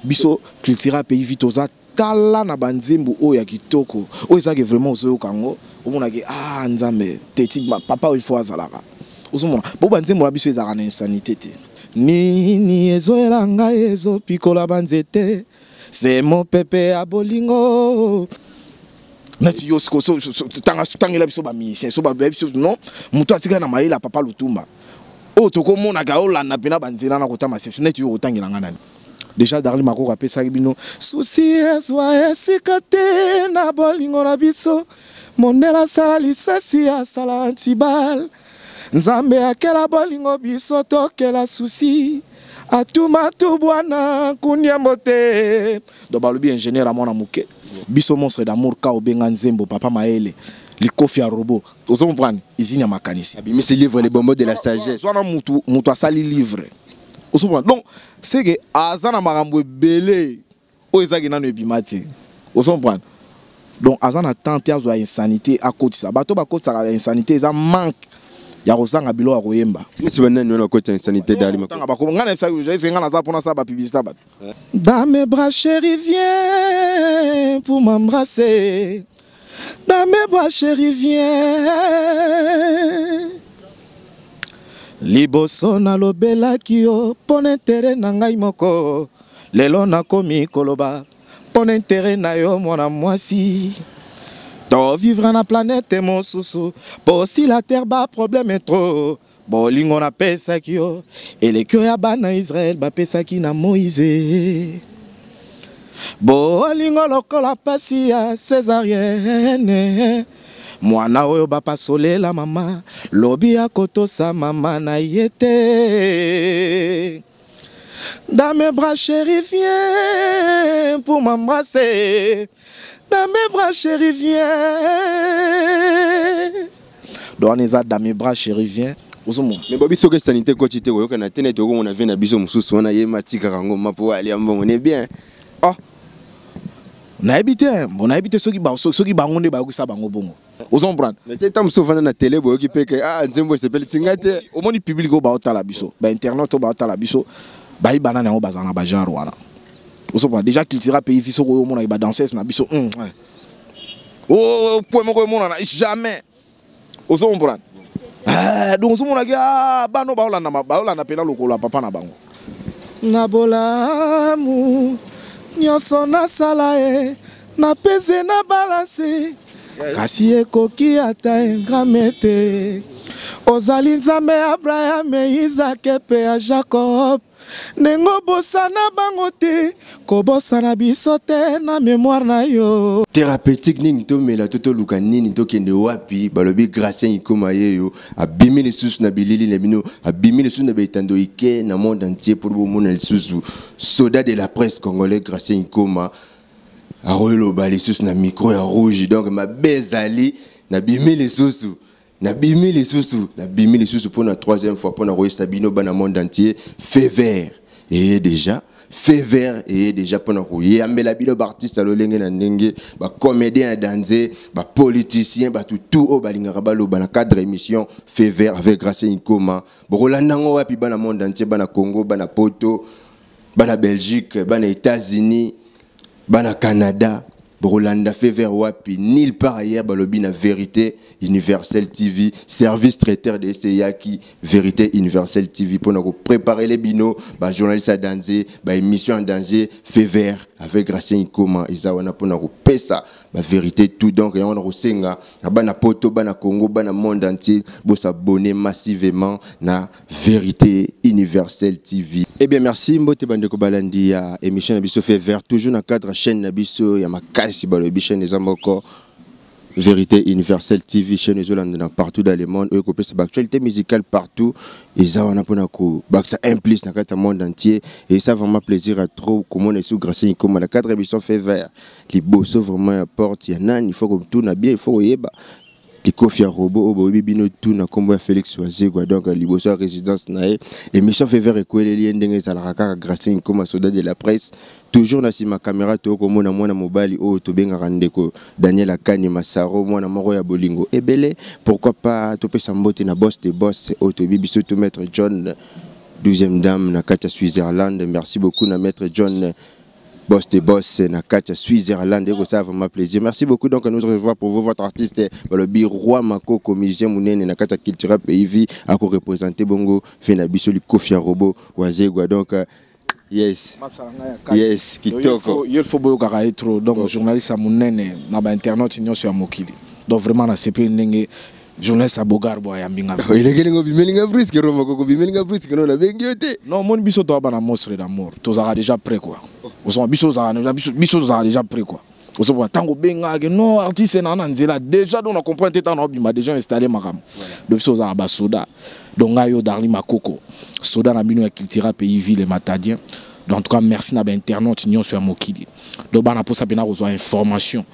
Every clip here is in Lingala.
Biso Cultura Pays Vie toza tala na banzembo oyo ya kitoko oyo ezalaki vraiment, ozoyoka yango, omonaki ah Nzambe teti papa oyo il faut azalaka. Ozomona po banzembo na biso ezalaka na insanité te. Nini ezoyela ngai ezopikola banzete se mopepe ya bolingo neti yo siko tangela biso bamusicien so babebi biso non, moto atikali na mayele ya papa Lutumba oyo tokomonaka olanda mpena banzela na kotama sese neti yo kotangela nga nani. Déjà Darli Makoko apesaki bino susi ezwa esika te na bolingo na biso. Mondele asala lisasi, asala antibal. Nzambe akela bolingo, biso tokela susi. Atuma tubwana kuniambo te. Donc balobi ingénieur ya mwana moke, biso Monstre d'Amour ka obenga nzembo papa mayele likofi ya robot. Ozo comprendre, usine ya makanisi. Abimisi livre Les Bonbons de la Sagesse. Zwana mutu mutu asali livre, ozo comprendre. Donc c'est que aza na makambo ebele oyo ezaki nano ebima te, ozo comprendre. Donc aza na temps te azwa insanité akotisa bato. Bakotisaka na insanité eza manque ya kozanga biloko ya koyemba. Neti banani wana bakotisa insanité, Dali Makoko? Tanga bakoma ngai na yebisaki ngai naza mpona asala bapublicité ya bato. Dans mes bras, chérie, viens pour m'embrasser. Dans mes bras, chérie, viens. Liboso nalobelaki yo mpo na intérêt na ngai moko, lelo nakomi koloba mpo na intérêt na yo. Mwana mwasi, tovivre na planète mosusu, mpo si la terre baproblème trop. Bolingo napesaki yo eleki oyo ya bana Israele bapesaki na Moïse. Bolingo lokola pasi ya césarienne, mwana oyo bapasolela mama lobi akotosa mama na ye te. Dans mes bras, chérie, viens pour m'embrasser. Dans mes bras, chérie, viens. Donc wana eza Dans mes bras, chérie, viens, ozomona. Mais bobi, soki insanité ekoti te, koyokana te neti okomona vie na biso mosusu wana ye matikaka yango ma mpo alia mbongo ne bien. Ah, nayebi te. Bon, nayebi te soki soki bango nde bayokisa bango bongo, ozo comprendre. Mais te, ta mosusu ovanda na télé, boyoki mpe ke ah, nzembo esepelisi ngai te. Omoni public oyo baotala biso, bainternet oyo baotala biso, bayebana na yango, bazala na bagenre wana, ozomona. Déjà Cultura Pays Vie, soki oyo omonaki badanseuse na biso, oh, point moko emonana jamais, ozo comprendre. Eh, donc ozomonaki ah, bano baolanda baolanda mpena lokolo ya papa na bango. Na bolamu nyonso nasala ye, napese na balance, kasi ekoki ata engrame te. Ozali Nzambe ya Abrahame, Izake mpe ya Jacob. Ndenge obosana bango te, kobosana biso te na mémoire na yo. Thérapeutique nini tomela to toluka nini, tokende wapi? Balobi Gracien Ikoma yeyo abimi lisusu na bilili na bino, abimi lisusu na baetando ike na monde entier mpo bomona lisusu soldat de la presse congolais Gracien Ikoma akoyoloba lisusu na micro ya rouge. Donc mabe ezali, nabimi lisusu, nabimi lisusu, nabimi lisusu mpo na troisième fois mpo na koyesa bino bana monde entier fait vert eye déjà, fait vert eye déjà mpona koyambela bino baartiste ya lolenge na ndenge, bacomédien ya danze, bapoliticien, bato tout oyo balingaka baloba na cadre émission Fait vert avec Gracien Ikoma. Bokolanda yango wapi, bana monde entier, bana Congo, bana Poto, bana Belgique, bana États-Unis, bana Canada? Bokolanda Fait vert wapi? Nulle part ailleurs. Balobi na Vérité Universelle TV, service traiteur de eseyaki Vérité Universelle TV mpona kopréparer bino bajournaliste ya danger, baémission en danger. Fait vert avec Gracien Ikoma eza wana mpona kopesa bavérité tout. Donc yango na kosenga na bana Poto, bana Congo, bana monde entier, bosabonner massivement na Vérité Universelle TV. Eh bien, merci. Mbote bandeko balandi ya émission na biso Fait vert, toujours na cadre chaîne na biso ya makasi. Balobi chaîne eza moko, Vérité Universelle TV, chaîne ezolanda na partout dans le monde, oyo kopesa baactualité musicale partout. Eza wana mpona kobakisa un plus na kati ya monde entier. Et ça vraiment plaisir à trop komona esu Gracien Ikoma na cadre émission Fait vert. Liboso vraiment ya porte ya nani, il faut kotuna bien, il faut koyeba likofi ya robot oyo boyebi bino tu na nkombo ya Félix Wazekwa. Donc liboso ya résidence na ye, émission Fait vert ekweleli ye ndenge ezalaka kaka. Gracien Ikoma, soldat de la presse, toujours na nsima caméra. Tokomona mwana mobali oyo tobengaka ndeko Daniel Akani Masaro, mwana moko ya bolingo ebele. Pourquoi pas topesa mbote na boss de boss oyo toyebi biso to, maître John 12e dame na kati ya Switzerland. Merci beaucoup na maître John. Boss de boss na kati ya Switzerland ekosala vraiment plaisir. Merci beaucoup. Donc nous revoir pour vous votre artiste balobi Roi Makoko, musicien munene na kati ya Cultura Pays Vie ako représenter bongo fe na biso likofi ya robot Wazegwa. Donc yes. Yes, kitoko. Il faut boyokaka ye trop. Donc journaliste ya monene na bainternet nyonso ya mokili. Donc vraiment nasepeli ndenge journaliste ya Bogar bo ayambi nga. Elekeli ngo bimeli nga brusque, Roi Makoko, bimeli nga brusque, no nabengi yo te. Non, omoni, biso toza bana monstre d'amour, tozalaka déjà prêt quoi. Ozomona, biso tozalaka déjà, biso tozalaka déjà prêt quoi. Ozomona, ntango obengaka non, artiste na nzela déjà, donc na comprendre te, ntango naobima déjà installé makambo. Donc biso tozalaka basoda. Donc ngai yo Darli Makoko, soda na bino ya Cultura Pays Ville Matadien. Donc en tout cas merci na bainternaute nyonso ya mokili. Donc bana mposa mpena kozwa information,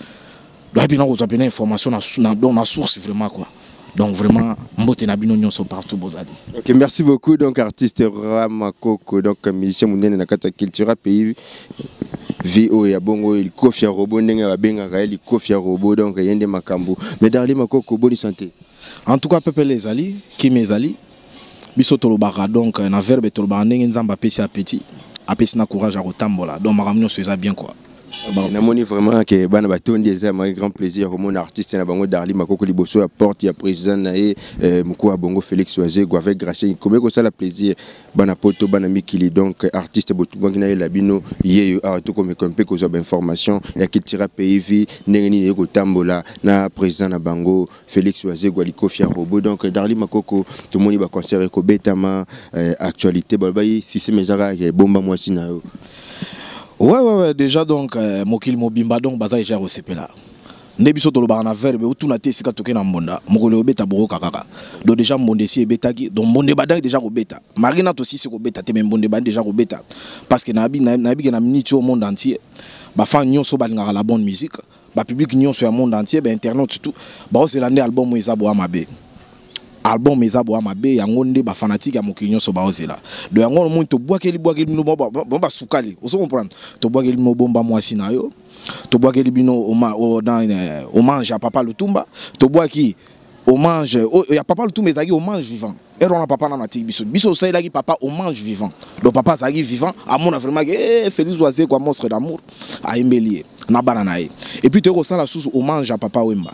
donc mpena kozwa mpena information donc na source vraiment quoi. Donc vraiment mbote na bino nyonso partout bozali. Ok, merci beaucoup. Donc artiste Roi Makoko, donc musicien munene na kati ya Cultura Pays Vie oyo ya bongo likofi ya robot, ndenge babengaka ye likofi ya robot. Donc ye nde makambo. Mais Darli Makoko, bonne santé? En tout cas pepele ezali, kimi ezali. Biso tolobaka donc na verbe, tolobaka ndenge Nzambe apesi appétit, apesi na courage ya kotambola. Donc makambo nyonso eza bien quoi. Namoni vraiment ke bana batondi, eza ma grand plaisir komona artiste na bango Darli Makoko liboso ya porte ya président na ye mokuu ya bongo Félix Wazegwa avec Gracien. Komi kosala plaisir bana poto, bana mikili. Donc artiste botubangi na ye la bino ye yo awa, tokomeka mpe kozwa bainformation ya Cultura Pays Vie, ndenge nini ye kotambola na président na bango Félix Wazegwa likofi ya robot. Donc Darli Makoko, tomoni baconcert ekobetama, actualité balobai système ezaka ebomba mwasi na yo. Ouais, déjà donc mokili mobimba donc baza déjà kosepela nde biso tolobaka na verbe otuna te esika toke na mbonda mokolo obeta bokoka kaka. Donc déjà mbonda esi ebetaki, donc mbonda ebandaki déjà kobeta. Marina tosisi kobeta te, mais mbonda ebandi déjà kobeta, parce que nayebi ke na minute oyo monde entier, bafan nyonso balingaka la bonne musique, bapublic nyonso ya monde entier, bainternet surtout, baozela nde album oyo eza boya mabe. Album eza boya mabe, yango nde bafanatike ya mokili nyonso baozela. Donc yango omoni tobwakeli bwakeli bino bo basukali, ozo comprendre, tobwakeli bino bomba mwasi na yo, tobwakeli bino hommage ya papa Lutumba. Tobwaki hommage ya papa Lutumba, ezalaki hommage vivant. Ere wana papa nano atiki biso, biso osalelaki papa hommage vivant. Donc papa azalaki vivant, amona vraiment ke Félix Wazekwa monstre d'amour ayembeli ye na bana na ye. Et puis toyei kosala susu hommage ya papa Wemba.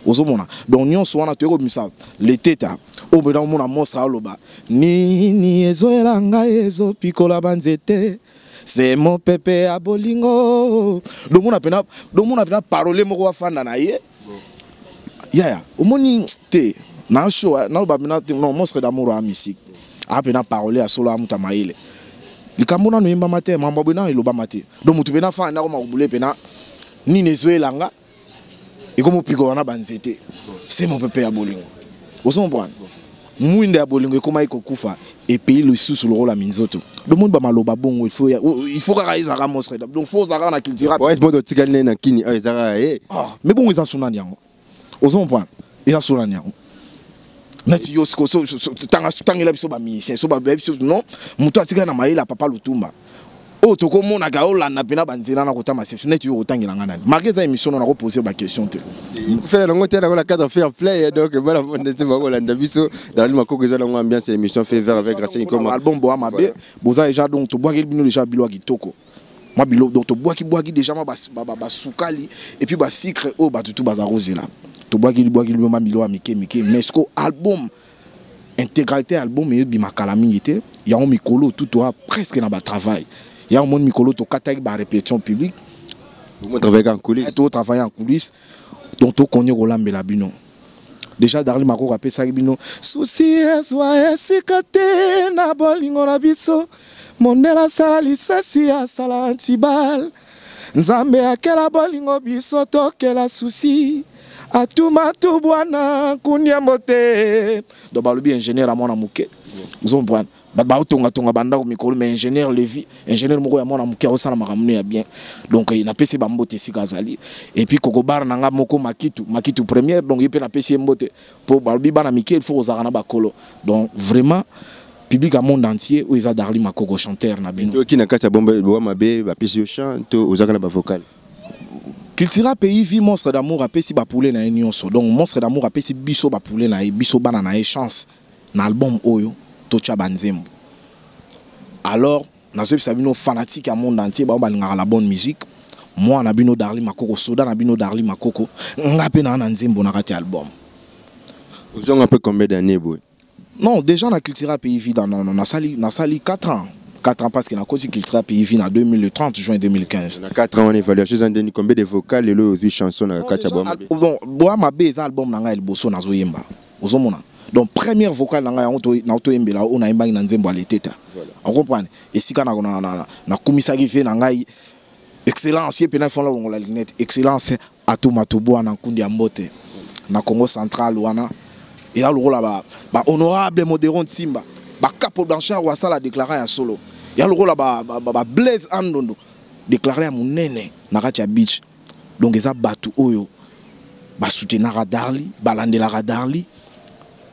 Ozomona, donc nyonso wana toyei kobimisa leteta oyo mpena omona monstre aloba nini ezoyela ngai, ezopikola banzete se mopepe ya bolingo. Domona pena, domona pena parole moko afanda na ye yaya. Omoni te na show naloba pena te, non, monstre d'amour ya musique aa pena parole ya solo, amuta mayele. Likambo nano eyembama te, mambo boye nano elobama te. Donc motu pena afanda ndako makobule pena nini ezoyelanga ekomopikola na banzete se mopepe ya bolingo. Ozo comprendre, mwinda ya bolingo ekomaki kokufa epei lisusu lokola minzoto. Domoni bamaloba bongo, il faut kaka ezalaka monstre. Donc faut ozalaka na culture. Ouais, moto otikali nde na kini oyo ezalaka ye. Ah, mais bongo eza so nani yango? Ozo comprendre, eza so nani yango? Neti yo siko tangela biso bamusicien so babebi biso non, moto atikali na mayele ya papa Lutumba oyo tokomonaka olanda mpena banzela na kotama sese. Neti yo kotangela nga nani marke eza émission no nakopose baquestion te. Faire nango te, nango na cadre fair play. Donc bana ndeti bakolanda biso Darli Makoko, eza nango ambiance ya émission Fait Vert avec Gracien Ikoma. Album boa mabe boza déjà, donc tobwakeli bino déjà bilo ya kitoko mwa bilo. Donc tobwaki bwaki déjà mwa basukali et puis basucre oyo bato tu baza kozela. Tobwakeli bwakeli bino mwa bilo ya mike mike, mais siko album intégralité, album eyebima kala mingi te. Yango mikolo tu toa presque na batravail yango moni mikolo tokataki barépétition publique. Vous travaillez en coulisses. Totravaille en coulisses, donc tokondi kolambela bino déjà. Darli Makoko apesaki bino susi ezwa esika te na bolingo na biso. Mondele asala lisasi, asala antibal. Nzambe akela bolingo, biso tokela susi. Atuma tubwana kuniambo te. Donc balobi ingénieur ya mwana moke, ozomprendre, bato baotongatonga bandako mikolo, mais ingénieur Levi, ingénieur moko ya mwana moke, aosala makambo ne ya bien. Donc napesi bambote esika azali. Et puis kokobara na nga moko Makitu, Makitu première, donc ye mpe napesi ye mbote, mpo balobi bana mike il faut kozalaka na bakolo. Donc vraiment public ya monde entier, oyo eza Darli Makoko, chanteur na bino. Toki na kati ya bomba boa mabe, bapesi yo chant to ozaka na bavocal? Cultura Pays Vie, monstre d'amour apesi bapule na ye nyonso. Donc monstre d'amour apesi biso bapule na ye, biso bana na ye, chance na album oyo totya banzembo. Alors Nazoyebisa bino, fanatique ya monde entier, bango balingaka la bonne musique. Mwana bino Darli Makoko, soda na bino Darli Makoko, nga mpe naa na nzembo na kati ya album. Ozonga mpe combien d'année boye? Non, déjà na Cultura Pays Vida, non, non, nasali 4 ans, 4 ans, parce que nakoti Cultura Pays Vie na 2000, le 30 juin 2015. Na 4 ans wana, évaluation eza ndeni? Combien de vocal lelo ozwi chanson na kati ya Boya Mabe? Bon, Boya Mabe eza album na ngai ya liboso nazoyemba, ozomona. Donc première vocale na ngai yango naotoyembela oyo nayembaki na nzembo ya Leteta, ocomprendre, esika nakumisaki vie na ngai, excellence ye mpena ifona longola lunette, excellence Atuma Tubwa na nkundi ya mbote na Congo Central. Wana eza lokola ba honorable Modero Nsimba, bakapo Blanchard wasala déclarant ya solo ya lokola ba Blaise Andondo, déclarant ya monene na kati ya beach. Donc eza bato oyo basoutenaka Darli, balandelaka Darli.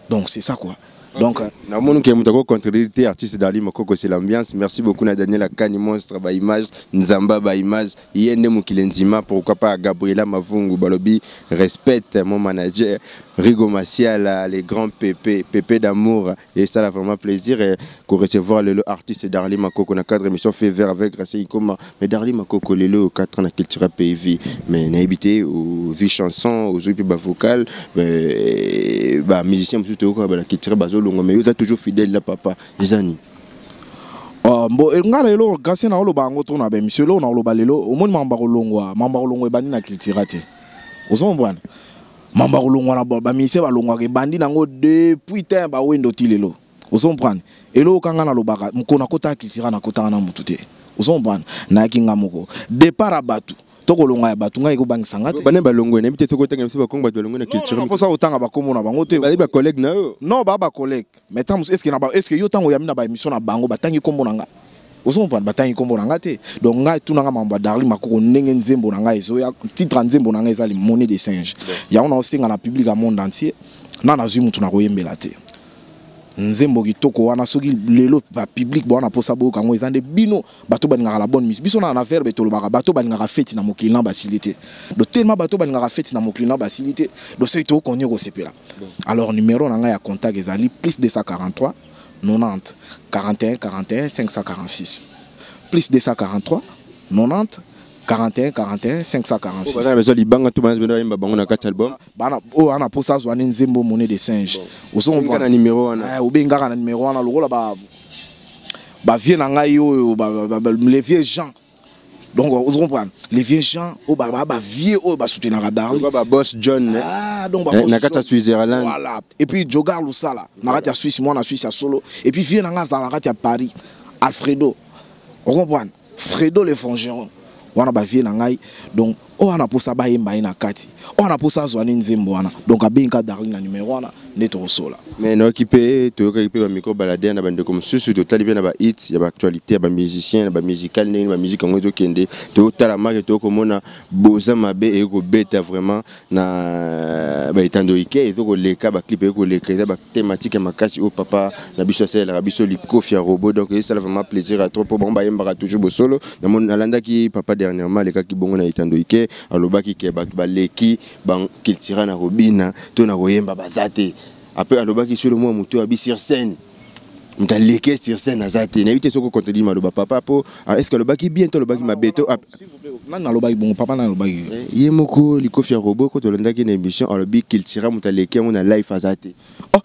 Donc c'est ça quoi, donc. Namoni ke moto akocontredire te, artiste Dali Mokoko, c'est l'ambiance. Merci beaucoup na Daniel Akani Monstre, baimage Nzamba, baimage ye nde mokili ndima. Pourquoi pas Gabriela Mavungu, balobi respecte mon manager Rigo Masiala, les grands Pépé, Pépé d'amour. Et ça a vraiment plaisir qu'on recevoir le artiste Darli Makoko na cadre émission Fait Vert avec Gracien Ikoma. Mais Darli Makoko, lelo 4 ans na Cultura Pays Vie, mais na habité aux huit chansons, aux huit ba vocal, ba musicien mosusu toyoka ba na Cultura bazolongo, mais oza toujours fidèle na papa ezani. Oh, bon, nga lelo Gracien na oloba yango to na ba émission lelo na oloba lelo, omoni mambo kolongwa, mambo kolongwa ebandi na Cultura te, ozomona. Mambo kolongwa na bamusicien balongwaka ebandi nango depuis te bawendo ti lelo, ozomprendre. Eloko kanga nalobaka, mokolo nakotaka Cultura, nakotaka na motu te, ozomprendre. Nayaki nga moko. Départ ya bato to kolonga ya bato, ngai ekobangisa nga te. Bane balongwe, nayebi te soki otanga biso bakongo, bato balongwe na Culture. Mposa kotanga bakombo na bango te. Bazali bacollègue na yo. Non, baa bacollègue, mais ntango est ce que na ba est ce que yo ntango oyambi na baémission na bango, batangi kombo na nga? Ozomprendre, batangi kombo na nga te. Donc ngai tunanga mambo ya Darli Makoko, ndenge nzembo na ngai ezoya, titre ya nzembo na ngai ezali Monnaie de singe. Yango naosenga na public ya monde entier na nazwi mutu na koyembela te nzembo kitoko wana. Soki lelo bapublic bawana mposa boyoka yango, eza nde bino bato balingaka la bonne musique. Biso na verbe tolobaka, bato balingaka feti na mokili na basili te. Donc tellement bato balingaka feti na mokili na basili te, donc soki tokoni kosepela. Alors numéro na ngai ya contact ezali plus 243 90 41 41 546, plus 243 90 41 41 546. Baza na besoin libanga to baza besoin bayemba bango na kati album. Bana oyo wana mposa azwa nde nzembo Monnaie de singe. Obenga na numéro wana. Obengaka na numéro wana, lokola ba bavieux na ngai oyo, les vieux gens. Donc ozo comprendre, les vieux gens oyo bavieux oyo basoutenaka Darli. Ba boss John. Ah, donc na kati ya Switzerland. Voilà, et puis Jogar Lusala na kati ya Suisse, mwana Suisse ya solo. Et puis vieux na ngai azala na kati ya Paris, Alfredo, o comprendre, Fredo le Fongeron. Wana bavieux na ngai. Donc oyo wana mposa bayemba ye na kati, oyo wana mposa azwa nde nzembo wana, donc abengi Darli na numéro wana nde tokosola. Mais nayoki mpe, toyokaki mpe bamicro baladere na bandeko mosusu, totali mpe na bahit ya baactualité ya bamusicien na bamusical, ndenge bamusike yango ezokende. Totala make, toyokomona Boza Mabe eye kobeta vraiment na baetando ike, ezokoleka baclip, eye koleka, eza bathématique ya makasi oyo papa na biso asalelaka biso likofi ya robot. Donc ezosala vraiment plaisir ya trop, mpo bango bayembaka toujours bosolo. Nalandaki papa dernièrement, alekaki bongo na etando ike, alobaki ke bato baleki bacultura na kobina to na koyemba baza te. Après alobaki sur mwa moto abi sur scène, moto aleki sur scène aza te. Nayebi te soki ocontredire maloba papa, po est ce que alobaki bien to alobaki mabe to? Nani alobaki bongo? Papa nani alobaki? Ye moko likofi ya robot ko tolandaki na émission, alobi Cultura moto aleki yango na life aza te. Oh,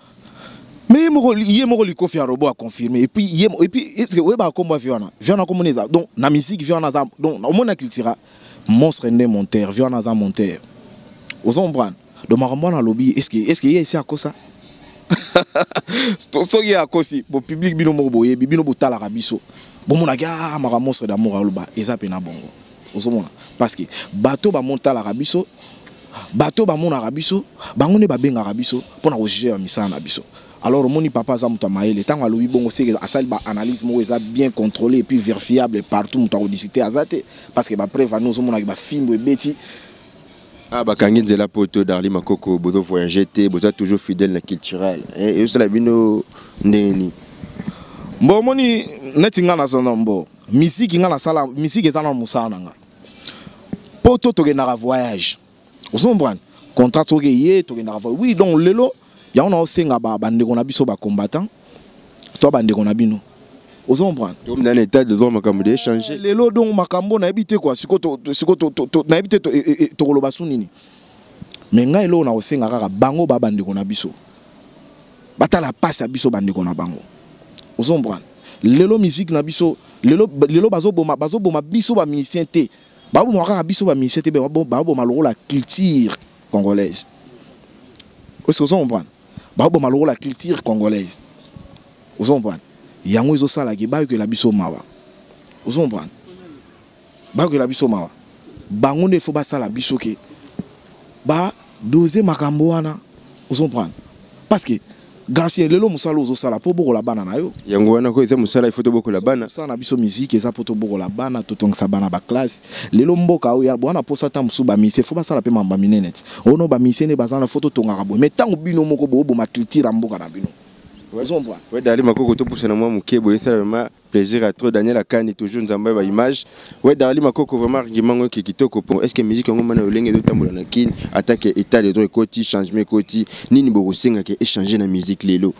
mais ye moko likofi ya robot aconfirme. Et puis ye, et puis est ce que oyebaka kombo ya vieux wana? Vieux wana kombo eza donc na musique, vieux wana aza donc omona Cultura monstre nde monteur, vieux wana aza monteur, ozo comprendre. Donc makambo wana alobi, est ce que ye esi akosa? Soki ye akosi, bo public bino moko boyebi, bino botalaka biso, bomonaki a makambo Monstre d'amour aloba eza mpena bongo, ozomona. Parce que bato bamotalaka biso, bato bamonaka biso, bango nde babengaka biso mpona kojuger ya misala na biso. Alors omoni, papa aza moto ya mayele. Ntango alobi bongo, seke asali baanalyse moko eza bien contrôlé et puis vérifiable partout, moto akodiscute aza te, parce que bapreuve ani ozomonaki bafimbo ebeti. Ah, bakangi nzela poto, Darli Makoko, bozo voyager te, boza toujours fidèle na culturel, ezosala bino ndenge nini? Mbo omoni neti nga naza na mbo misiki, nga nasala misiki, eza na mosala na nga. Poto tokendaka voyage, ozomprendre, contrat soki eye, tokendaka voyage, oui. Donc lelo yango naosenga bandeko na biso bacombattant to bandeko na bino. Ozo comprendre? Tokomi na état de droit, makambo de échanger. Lelo donc makambo nayebi te quoi, siko siko nayebi te tokoloba su nini. Mais ngai eloko na kosenga kaka bango ba bandeko na biso. Batala pasi ya biso bandeko na bango. Ozo comprendre? Lelo musique na biso, lelo lelo bazoboma bazoboma biso ba musicien te. Baboma kaka biso ba musicien te, baboma lokola culture congolaise. Ozo comprendre? Baboma lokola culture congolaise. Ozo comprendre? Yango ezosalaki bayokela biso mawa. Ozo comprendre? Bayokela biso mawa. Bango nde fo basala biso ke ba dose makambo wana. Ozo comprendre? Parce que Garcia, lelo mosala ozosala mpo bokola bana na yo. Yango wana ko eza mosala, il faut tobokola bana. Mosala na biso musique eza mpo tobokola bana, totongisa bana baklasse. Lelo mboka oyo wana mposa ata mosusu bamusicien fo basala mpe mamba minene ti ono bamusicien nde baza na fo totongaka boye, mais ntango bino moko booboma culture ya mboka na bino. Ozo comprendre? Ouais, Dali Makoko, topusana mwa moke boye, esala vraiment plaisir à trop. Daniel Akani toujours, Nzambe ba image. Ouais, Dali Makoko, vraiment argument ngo ki kitoko. Po est-ce que musique ngo mana lolenge ezotambola na Kin, attaque état de droit ekoti, changement ekoti, nini bokosenga ke échanger na musique lelo?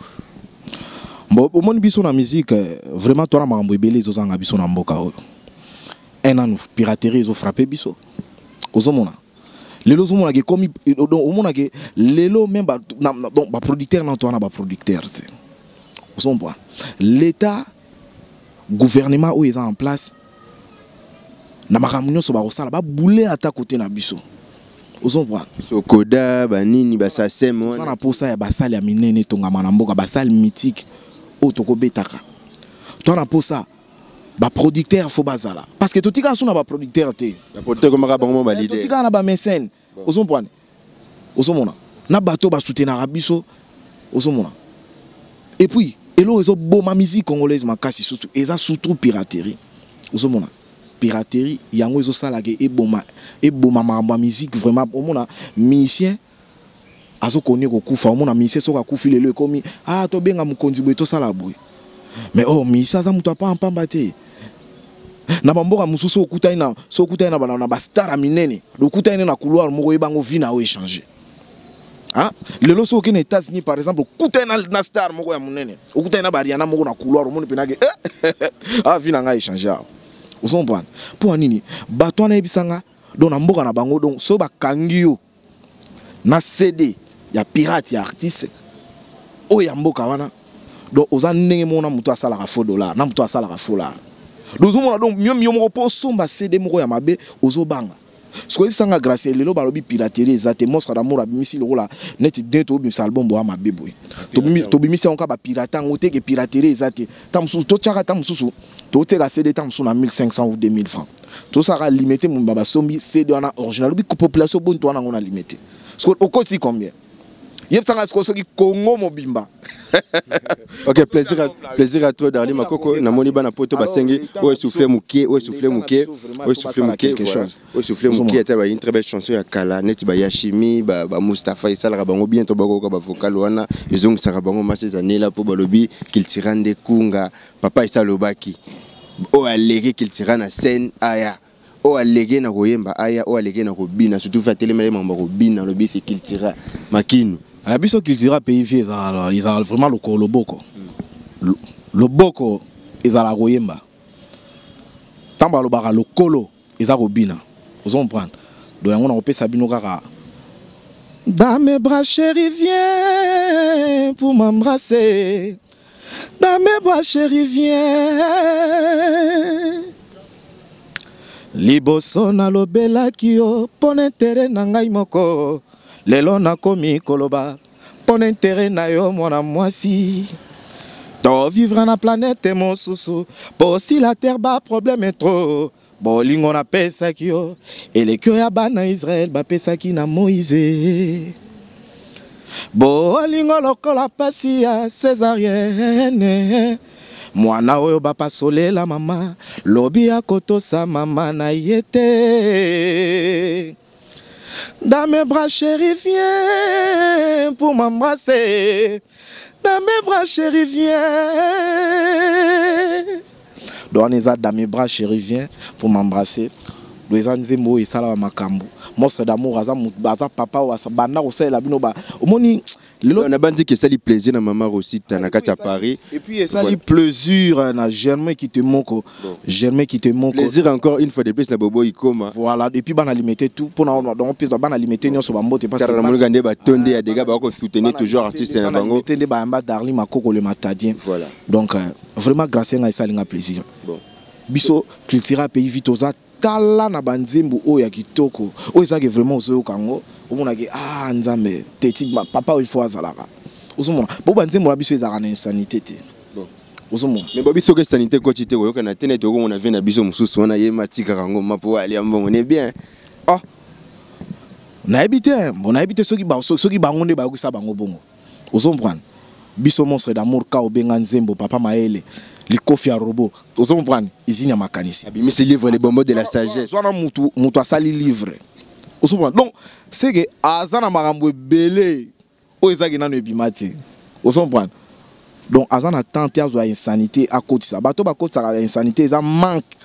Bon, omoni biso na musique, vraiment twana makambo ebele ezozanga biso na mboka oyo. Un an piraterie ezofrappe biso. Ozomona lelo ozomonaka ekomi, donc omonaka lelo même ba, donc baproducteur na to wana baproducteur te. Ozomona l'état, gouvernement oyo eza en place, na makambo nyonso bakosala babule ata kote na biso. Ozomona Sokoda banini basasem. Oza na posa ya basali ya minene etongama na mboka, basali mythique oyo tokobetaka. To na posa baproducteur fo bazala, parce que totikala so na baproducteur te. Baproducteur komaka bango mo baleader. Totikala na bamécène. Ozomona, ozomona na bato basoutenaka biso. Ozomona, et puis eloko ezoboma musique congolaise makasi surtout eza surtout piraterie. Ozomona piraterie yango ezosalaka eboma eboma makambo ya musique vraiment. Omona musicien azokoni kokufa, omona musicien soki akufi lelo ekomi ah tobenga mokonzi boye, tosala boye. Mais oh, musicien aza moto apampamba te. Na bamboka mosusu okutani na so okutani na bastar ya minene, okutani ne na couloir moko, oyebango vie na oyo échange. Hein? Lelo soki okende États-Unis par exemple, okutani na star moko ya monene, okutani na bariana moko na couloir, omoni mpenake eh, ah, vie na ngai échange awa. Ozomprendre mpo ya nini? Bato wana yebisanga, donc na mboka na bango, donc soki bakangi yo na CD ya pirate ya artiste oyo ya mboka wana, donc oza ndenge moko na moto asalaka faux dollar, na moto asalaka faux lard. Donc ozomona, donc mio yo moko mpo osomba CD moko ya mabe ozobanga. Soki oyebisanga Gracie, lelo balobi piraterie eza te. Monstre d'amour abimisi lokola neti de tobimisa album boya mabe boye, tobimisi yango kaka bapirate yango te ke piraterie eza te. Ta mosusu totiaka, ta mosusu toteka CD ta mosusu na 1500 ou 2000 francs, tosalaka limete momba basombi CD wana original. Obi population boni to wana yango na limete, okoti combien? Yebisanga sikoyo soki Congo mobimba. Ok, plaisir à toi, Darli Makoko. Namoni bana poto basengi oyo souffle moke, oyo souffle moke, oyo souffle moke, quelque chose. Oyo souffle moke ata ba une très belle chanson ya kala neti ba Yashimi, ba Mustafa, esalaka bango bien. To bakoka ba vocal wana ezongisaka bango masi ezanela mpo balobi Cultura nde kunga papa esalobaki oyo aleki Cultura na scène aya, oyo aleki na koyemba aya, oyo aleki na kobina surtout fe atelemeli mambo ya kobina, alobi c'est Cultura Makinu. Ya biso Cultura Pays Vie ezalaka vraiment lokolo loboko loboko ezalaka koyemba, ntango balobaka lokolo eza kobina. Ozo comprendre? Donc yango nakopesa bino kaka: dans mes bras chérie, viens pour m'embrasser, dans mes bras chérie, viens. Liboso nalobelaki yo mpo na intérêt na ngai moko, lelo nakomi koloba mpo na intérêt na yo. Mwana mwasi, tovivre na planète mosusu, mpo si la terre baproblème trop. Bolingo napesaki yo eleki oyo ya bana Israele bapesaki na Moïse. Bolingo lokola pasi ya césarienne, mwana oyo bapasolela mama lobi akotosa mama na ye te. Dans mes bras chérie, viens pour m'embrasser, dans mes bras chérie, viens. Donc wana eza dans mes bras chérie, viens pour m'embrasser. Do eza nzembo oyo esalaka makambo. Monstre d'amour aza aza papa oyo banda kosalela bino ba omoni lelo na bandi ke esali plaisir na mama Rosita na kati ya Paris. Et puis esali plaisir na Germain Kitemoko. Germain Kitemoko. Plaisir encore une fois de plus na Bobo Ikoma. Voilà, et puis bana limité tout pona donc plus bana limité nyonso ba mbote parce que namoni nde batonde ya dégâts ba ko soutenir toujours artiste na bango. Limité nde ba yamba Darly Makoko le matadien. Voilà. Donc vraiment grâce nga esali nga plaisir. Bon. Biso cultura pays vite oza tala na banzembo oyo ya kitoko oyo ezalaki vraiment ozoyoka yango omonaki ah nzambe teti papa oyo il faut azalaka ozomona bo banzembo na biso ezalaka na insanité te. Bon. Ozomona. Mais bobi soki insanité ekoti te koyokana te neti okomona vie na biso mosusu wana ye matikaka yango ma po alia mbongo ne bien. Ah nayebi te, bon nayebi te soki soki bango nde bayokisa bango bongo. Ozomprendre biso monstre d'amour ka obenga nzembo papa maele likofi ya robot. Ozomprendre izini ya makanisi. Abimisi livre les bonbons de la sagesse. Zwana mutu mutu asali livre. Ozomprendre donc c'est que aza na makambo ebele oyo ezaki nano ebima te. Ozomprendre donc aza na temps te azwa insanité akotisa. Bato bakotisaka la insanité eza manque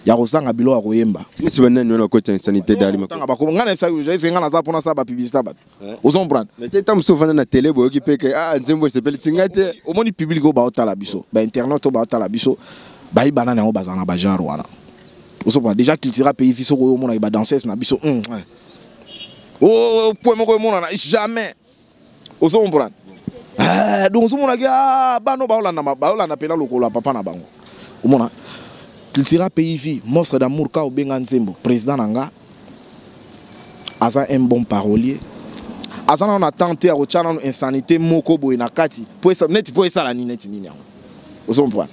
ya kozanga biloko ya koyemba. Neti banani wana bakotisa insanité Darly Makoko? Tanga bakoma nga na yebisaki nga naza mpona sala ba publicité bato. Ozomprendre. Mais te ntango mosusu ovanda na télé boyoki mpe ke ah nzembo esepelisi ngai te. Omoni public oyo baotala biso, ba internet oyo baotala biso, bayebana na yango bazala na ba genre wana. Ozomprendre déjà cultura pays biso oyo omonaki ba danseuse na biso. Oh point moko emonana jamais. Ozomprendre. Donc ozomonaki ah bano baolanda baolanda pena lokolo ya papa na bango. Omona cultura pays vie monstre d'amour ka obenga nzembo président na nga aza un bon parolier. Aza na temps te ya kotia nano insanité moko boye na kati po esa neti po esala nini neti nini yango. Ozomprendre.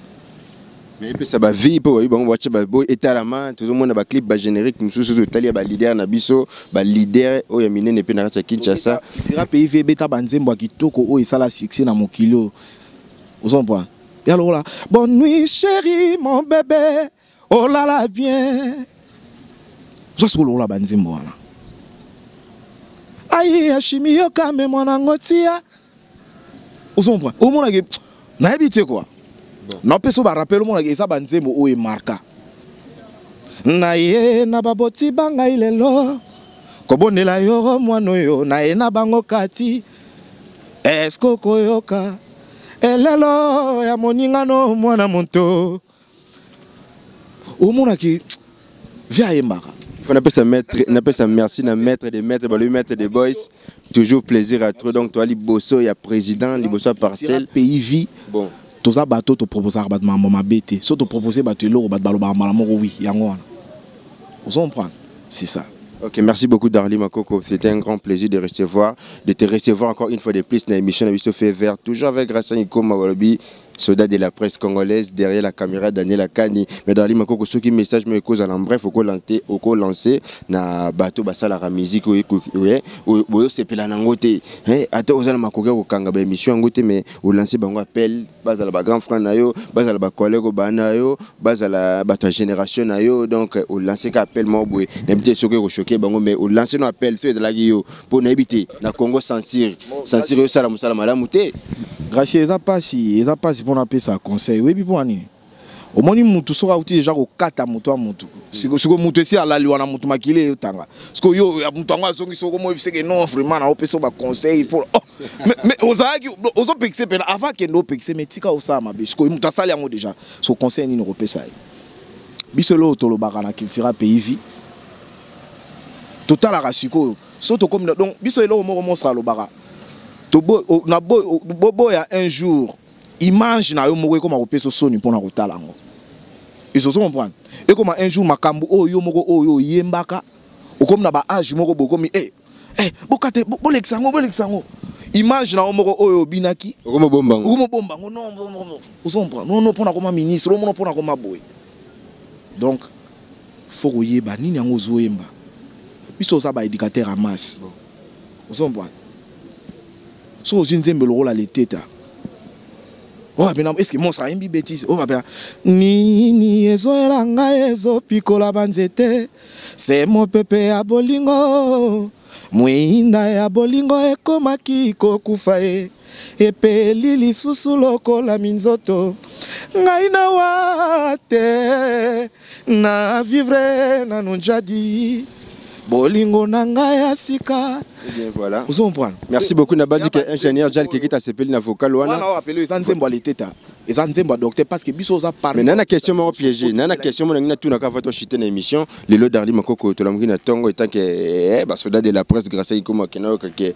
Mais epesa ba vie po bayi bango batia ba boy etalama tozomona ba clip ba générique mosusu totali ya ba leader na biso ba leader oyo ya minene pe na kati ya Kinshasa. Cultura pays vie ebeta ba nzembo ya kitoko oyo esala succès na mokili oyo. Ozomprendre. Ya lokola bonne nuit chérie mon bébé oh là là bien. Oza sikoyo lokola ba nzembo wana. Aïe ashimi yo kame mwana ngotia. Ozomprendre. Omonaki nayebi te quoi. Na peso ba rappel omonaki eza ba nzembo oyo emarka. Na ye na baboti bangai lelo kobondela yo mwana oyo na ye na bango kati. Est-ce que okoyoka elelo ya moningano mwana moto? Omonaki vie ayembaka. Faut napesa maître, napesa merci na maître des maîtres, ba lui maître des boys. Toujours plaisir à trop. Donc toi liboso ya président, liboso ya parcelle. Pays vie. Bon. Toza bato to proposer bato mambo mabete. So to proposer bato eloko bato baloba mbala moko oui, yango wana. Ozo comprendre? C'est ça. Ok, merci beaucoup Darly Makoko. C'était un grand plaisir de recevoir, de te recevoir encore une fois de plus dans l'émission de Biso Fait Vert, toujours avec Grâce Ikoma Balobi, soldat de la presse congolaise, derrière la caméra Daniel Akani. Mais Darly Makoko, ce qui message me cause à l'en bref, au lancer, au lancer na bateau basala la musique, oui, oui, oui, oui, oui, c'est pela nangote. Hein, ata ozala Makoko ko kanga ba émission ngote, mais au lancer bango appel, bazala ba grand frère na yo, bazala ba collègue ba na yo, bazala ba ta génération na yo, donc au lancer ka appel mo boye, na bité soki ko choquer bango, mais au lancer no appel fait de la yo pour na bité na Congo censure, censure yo sala musala malamu te. Gracieux, eza pasi, eza pasi pona pesa conseil. Oui, puis ani. Omoni mutu soka uti déjà ko kata mutu a mutu. Siko siko mutu esi alali wana mutu makile yo tanga. Siko yo ya mutu anga zongi soko mo c'est que non vraiment na opesa ba conseil pour oh, mais ozaki ozo pekise pena avant que ndo pekise mais tika osala mabe. Siko mutu asali yango déjà. So conseil nini kopesa ye. Biso lo tolobaka na cultura pays vie. Totalaka sikoyo. So tokomi na donc biso eloko moko monstre alobaka. Tobo na bo bobo ya un jour image na yo moko ekoma kopesa soni mpona kotala yango. Ils osent comprendre. Et comme un jour makambo oyo moko oyo yembaka okomi na ba âge moko bokomi eh eh bokate bolekisa yango bolekisa yango. Image na yo moko oyo obinaki. Okomi bomba yango. Okomi bomba yango. Non, non, non, non. Ozo comprendre. Non, non, mpona koma ministre, non, non, mpona koma boye. Donc faut koyeba nini yango ozoyemba. Biso oza ba éducateur à masse. Ozo comprendre. So ozwi nzembe lokola leteta. Oh, abena, est-ce que monstre ayembi bêtise? Oh, abena, nini ezoyela ngai ezopikola banzete, se mopepe ya bolingo. Mwinda ya bolingo ekomaki kokufa ye, epeli lisusu lokola minzoto. Ngai nawa te na vivre nanu njadi, bolingo na ngai ya sika. Eh bien, voilà. Ozo comprendre? Merci beaucoup na bandi ke ingénieur Jal Kekita asepeli na vocal wana. Wana oyo eza nzembo ya leteta, eza nzembo ya docteur, parce que biso oza parmi. Mais nana question moko piégé, nana question moko nangi natunaka va tochite na émission lelo. Darli Makoko, tolamuki na ntongo etant que basoda de la presse grâce ikoma kena oyoka ke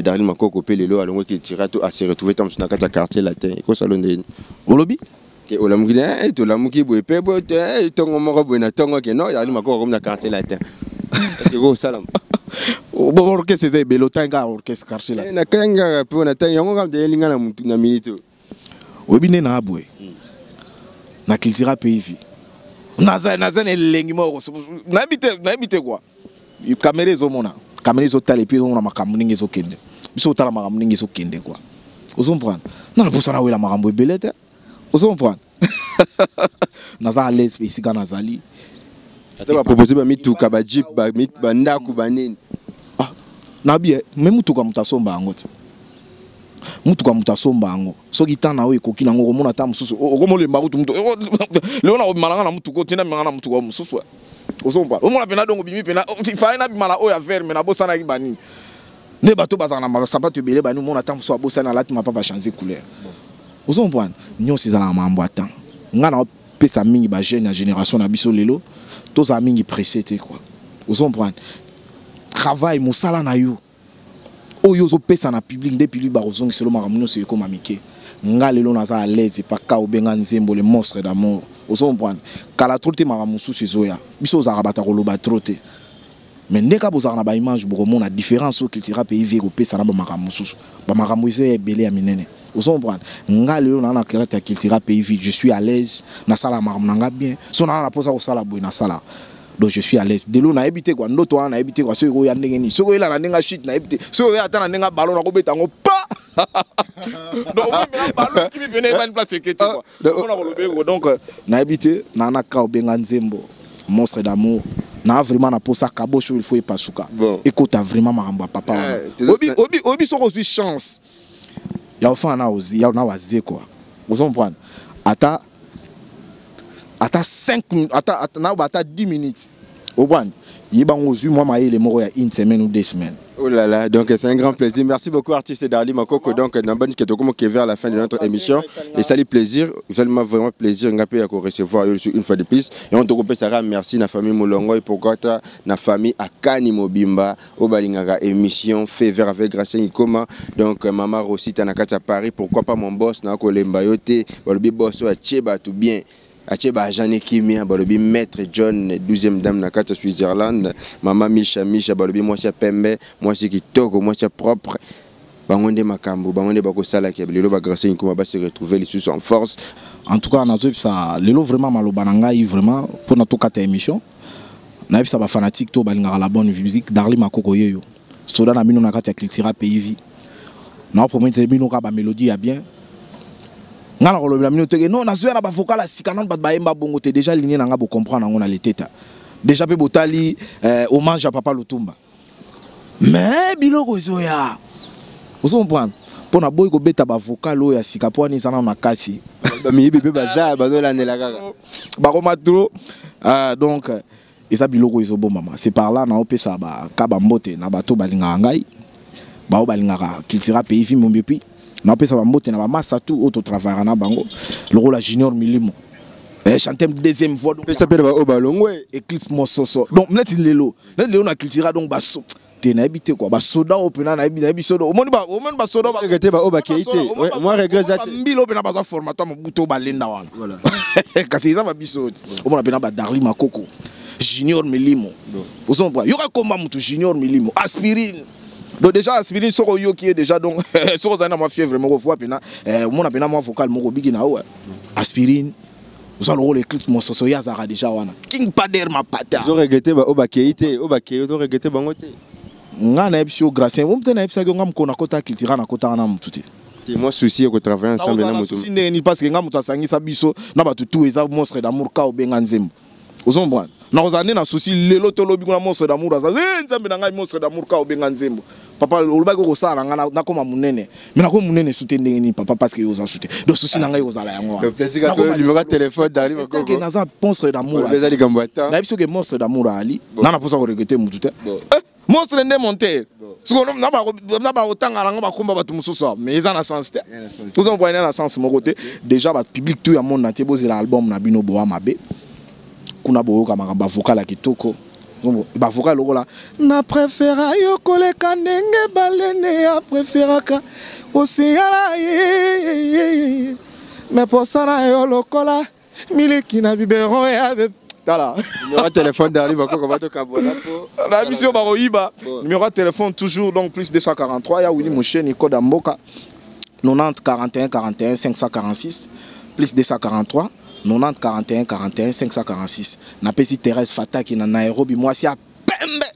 Darli Makoko mpe lelo alongwaki Cultura to ase retrouve ntango mosusu na kati ya Quartier Latin, ekosala ndeni? Olobi? Ke olamuki na tolamuki boye mpe boye te, ntongo moko boye na ntongo ke non, Darli Makoko akomi na Quartier Latin, ekosalama? Bon, orchestre eza ebele, otangi kaka orchestre Quartier Latin? Nakangi kaka mpo na ntangi yango kaka ndeyelinga na mutu na minute oyo. Oyebi nde na boye na Cultura Pays Vie, naza na elengi moko, nayebi te, nayebi te quoi. Caméra ezomona, caméra ezotala, et puis ezomona makambo ndenge ezokende. Biso otala makambo ndenge ezokende quoi, ozomprendre? Nana mposa nawela makambo ebele te, ozomprendre? Naza à l'aise esika nazali. Ata bapropose bamituka, bajeep, bandako, banini? Ah, nabi me mutuka, moto asomba yango te. Mutuka, moto asomba yango soki ntan na oyo ekoki nango. Okomona ata mosusu okomolemba kutu mutu lelo na kobima nanga na mutuka, otinda mimanga na mutuka mosusu, ozompa omona mpena dongo obimi mpena faye nabima na oyo ya vert, me nabosanaki banini nde bato bazala na basapato ebele bani. Omona ata mosusu abosani, alati mapapa, change couleur, ozomprendre? Nyonso ezalaka makambo ya temps. Ngai na opesa mingi bajeune ya génération na biso lelo, tozala mingi pressé te quoi, ozomprendre? Travail, mosala na yo oyo ozopesa na public nde public bakozongisela makambo nyonso ekóma mike. Nga lelo naza à l'aise epaka obenga nzembo Le Monstre d'Amour, ozocomprendre? Kala trop te, makambo mosusu ezoya. Biso ozalaka bato ya koloba trop te, mais nde kaka bozalaka na baimage, bokomona différence oyo Cultura Pays Vie ekopesa na bamakambo mosusu. Bamakambo eza ya ebele ya minene, ozocomprendre? Nga lelo naa na kati ya Cultura Pays Vie, je suis à l'aise, nasala makambo na nga bien. So naa na mposa kosala boye, nasala. Donc je suis à l'aise delo. Nayebi te quoi, ndoto wana nayebi te quoi, soki oya ndenge nini, soki oyela na ndenge ya chute, nayebi te. Soki oya ata na ndenge ya ballon, nakobeta yango pa. Donc ballon kimi pene, eyebani place eke te quoi, mpona koloba eko. Donc nayebi te, naa na ka obenga nzembo Monstre d'Amour, naa vraiment na posa kabosho, il faut epasuka, ekota vraiment makambo ya papa wana. Oyebi soki ozwi chance ya ofanda na waze quoi, ozomprendre? Ata 5, ata na ata 10 minutes, obwani yebango ozwi mwa mayele moko ya une semaine ou 2 semaines. Oh là là, donc c'est un grand plaisir. Merci beaucoup, artiste Darly Makoko. Donc, dans vers la fin de notre émission. Et ça lui plaisir, vraiment vraiment plaisir, ngape à recevoir une fois de plus. Et on te coupe ça, merci na famille Moulongo et pourquoi na famille Akani Mobimba, oyo balingaka émission Fait vert avec Gracien Ikoma. Donc maman Rosita na kati Paris, pourquoi pas mon boss na kolemba yo te, balobi boss ya tcheba tout bien. Atie baagent ne kimia, balobi maître John 12e dame na kati ya Switzerland, mama Misha Misha, balobi mwasi ya pembe, mwasi kitoko, mwasi ya propre. Bango nde makambo, bango nde bakosalaka lelo bagracien Nkuma base retrouver lisusu en force. En tout cas, nazoyebisa lelo vraiment maloba na ngai vraiment mpona tokata émission. Nayebisa bafanatique to balingaka la bonne musique, Darli Makoko yeyo, soda na bino na kati ya Cultura Pays Vie. Naopromettre bino kaka bamélodie ya bien. Nga na kolobela bino teke non, nazoya na bavocal ya sika, nano bato bayemba bongo te. Déjà ligne na nga, bocomprendre yango na leteta déjà mpe botali hommage ya papa Lutumba, mais biloko ezoya, ozocomprendre? Mpo na boyi kobeta bavocal oyo ya sika, mpo wana eza nano na kati. Bamiyibi mpe baza bazolandela kaka. Bakoma trop, donc eza biloko ezobombama. C'est par là naopesa baka bambote na bato balingaka ngai, bao balingaka Cultura Pays Vie Mombi, et puis naopesa bambote na bamasa tu oyo totravaillaka na bango lokola Junior Milimo, chanteur deuxième voix. Donc pesa mpe na baoyo balongwe. Eclipse Mososo. Donc neti lelo na Cultura, donc baso te, nayebi te quoi, basoda oyo mpena nayebi soda, omoni omoni basoda. Te, baoyo bakei te, moi regret eza te. Mbila oyo mpena bazwa formateur Mobutu, oyo balenda wana, kasi eza babiso te. Omona mpena badarli Makoko, Junior Milimo, ozomona? Yoka komba mutu Junior Milimo, Aspirine. Donc déjà Aspirine, soki oyoki ye déjà, donc soki ozali na mwa fièvre moko fois mpena, omona mpena mwa vocal moko obiki na yo. Aspirine oza lokola Eclipse Mososo, ye azalaka déjà wana, King Pader Mapata. Ozoregrete oyo bakei te, oyo bakei ozoregrete bango te? Nga nayebisi yo, Gracien, omo te, nayebisaki yo, nga mokolo nakota Cultura, nakotaka na motu te. Moi souci ya kotravailler ensemble na motu. Souci ndenge nini? Parce que nga moto asangisa biso na bato tu eza Monstre d'Amour, ka obenga nzembo, ozomprendre? Nakozala nde na souci lelo to lobi kuna monstre d'amour aza eh, nzambe na ngai monstre d'amour ka obenga nzembo papa olobaki okosala na ngai nakoma monene mais nakoma monene su te ndenge nini papa parce que yo oza su te donc souci na ngai ekozala yango wana téléphone Darly Makoko naza monstre d'amour nayebi soki monstre d'amour ali na na mposa koregrete mutu te eh, monstre nde monter sikoyo na bakotanga nango bakomba bato mosusu awa mais eza na sens te oza mokoyana na sens moko te déjà bapublic tout ya monde na te bozela album na bino boa mabe kuna boyoka makambo bavocal ya kitoko bavocal lokola na prefera yo koleka ndenge balene ya preferaka oseyala ye me posa na yo lokola miliki na biberon ya tala numéro ya téléphone Darly Bakoko batokabwana po na biso bakoyiba numéro ya téléphone toujours donc plus 243 ya Willy Musheni code ya mboka 90 41 41 546 plus 243 90 41 41 546 napesi Thérèse Fataki na Nairobi mwasi ya pembe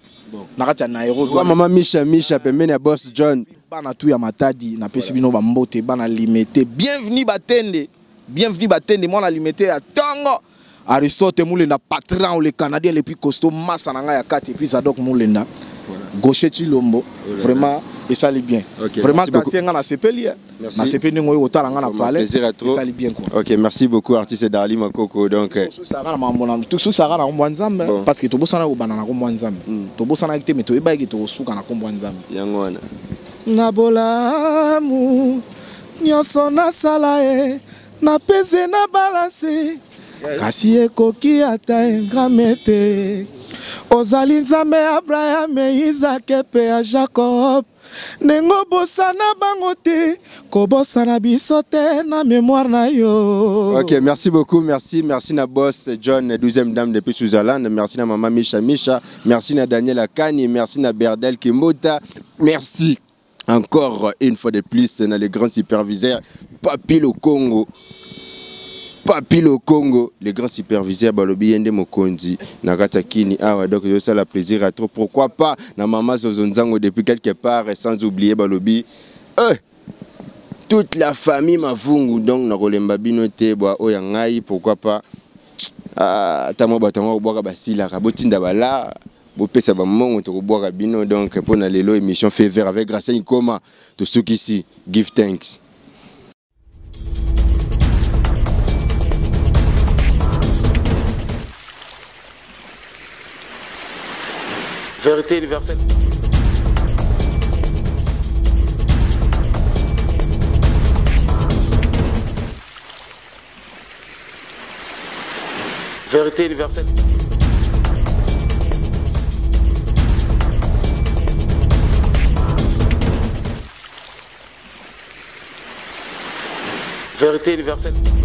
na kati ya Nairobi wa mama Misha Misha pembeni ya boss John bana tu ya Matadi napesi bino bambote bana Limete bienvenue batende bienvenue batende mwana Limete ya tongo Aristote Mulenda patron le Canadien le plus costaud massa na ngai ya kati et puis Zadok Mulenda Gaucher Chilombo vraiment esali bien okay, vraiment kasi nga na sepeli na sepeli ndenge oyo kotala nga na palais esali bien quoi ok merci beaucoup artiste Darly Makoko donc tosusaka na mambo na tosusaka na kombo ya Nzambe parce que tobosana kobanda na kombo ya Nzambe tobosanaki te mais toyebaki tokosuka na kombo ya Nzambe yango wana na bolamu nyonso nasala ye na pese na balance kasi ekoki ata engrame te ozali nzambe ya abrahame izake mpe ya jacob ndenge obosana bango te kobosana biso te na mémoire na yo. Ok, merci beaucoup, merci, merci na boss John, 12e dame depuis Switzerland, merci na maman Misha Misha, merci na Daniel Akani, merci na Berdel Kimbota, merci encore une fois de plus na le grand superviseur Papi le Congo. Papi le Congo, le grand superviseur balobi yende mokonzi na kati ya kini awa donc ezosala plaisir à trop pourquoi pas na mama Zozo Nzango depuis quelque part et sans oublier balobi eh, toute la famille Mavungu donc nakolemba bino te bwa oyo ya ngai pourquoi pas ah, ata mwa bato yango kobwaka basilaka botinda bala bopesa bambongo tokobwaka bino donc mpo na lelo émission fait vert avec Gracien Ikoma tosukisi give thanks. Vérité universelle. Vérité universelle. Vérité universelle.